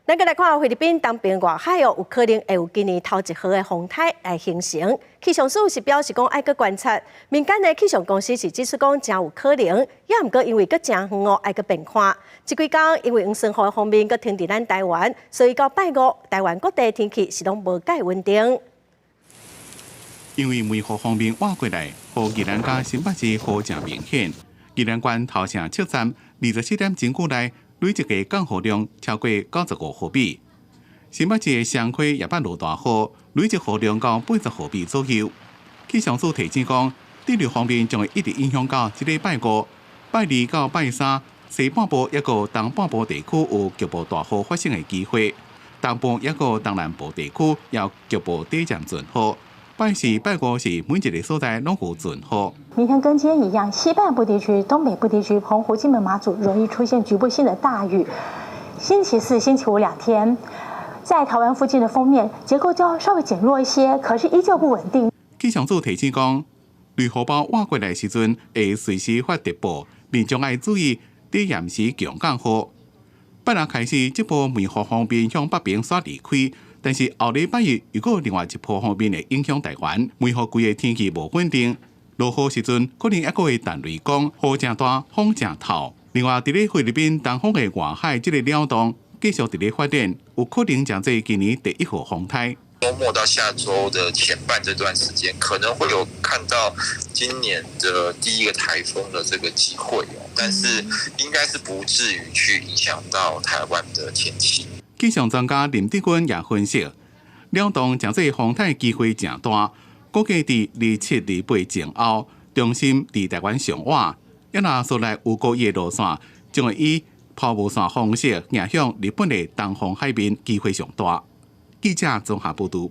咱閣來看菲律賓東邊外海哦，有可能會有今年頭一號的風颱來形成。氣象署是表示講愛閣觀察，民間的氣象公司是指出講誠有可能，也毋過因為閣誠遠哦，愛閣變看。這幾工因為黃酸雨的鋒面閣停佇咱台灣，所以到拜五台灣各地天氣是攏無蓋穩定。因為梅雨鋒面倚過來，予宜蘭佮新北市雨誠明顯。宜蘭縣頭城七站24點鐘久內累積的降雨量超過95毫米。新北市的雙溪也捌落大雨，累積雨量到80毫米左右。氣象署提醒講，對流鋒面將會一直影響到這禮拜五、拜二到拜三，西半部抑閣東半部地區有局部大雨發生的機會，東部抑閣東南部地區也有局部短暫陣雨。拜四、拜五是每一个所在攏有陣雨。明天跟今天一樣，西半部地區、東北部地區、澎湖、金門、馬祖容易出現局部性的大雨。星期四、星期五2天，在台灣附近的鋒面結構就稍微減弱一些，可是依舊不穩定。氣象署提醒講，雷雨包倚過來時陣會隨時發特報，民眾愛注意佇嚴時強降雨。拜六開始，這波梅雨鋒面向北邊煞離開。但是後禮拜一又閣另外一波鋒面會影響台灣，梅雨季的天氣無穩定，落雨時陣可能猶閣會彈雷公，雨誠大，風誠透。另外，佇咧菲律賓東方的外海這个鳥洞繼續佇咧發展，有可能成做今年第一號風颱。週末到下週的前半這段時間，可能會有看到今年的第一個颱風的這個機會，但是應該是不至於去影響到台灣的天氣。氣象專家林德軍也分析，鳥洞成做風颱機會誠大，估計佇27、28前後，中心佇台灣上倚，抑若所來有故意的路線，將會以拋物線方式迎向日本的東方海面，機會上大。記者綜合報導。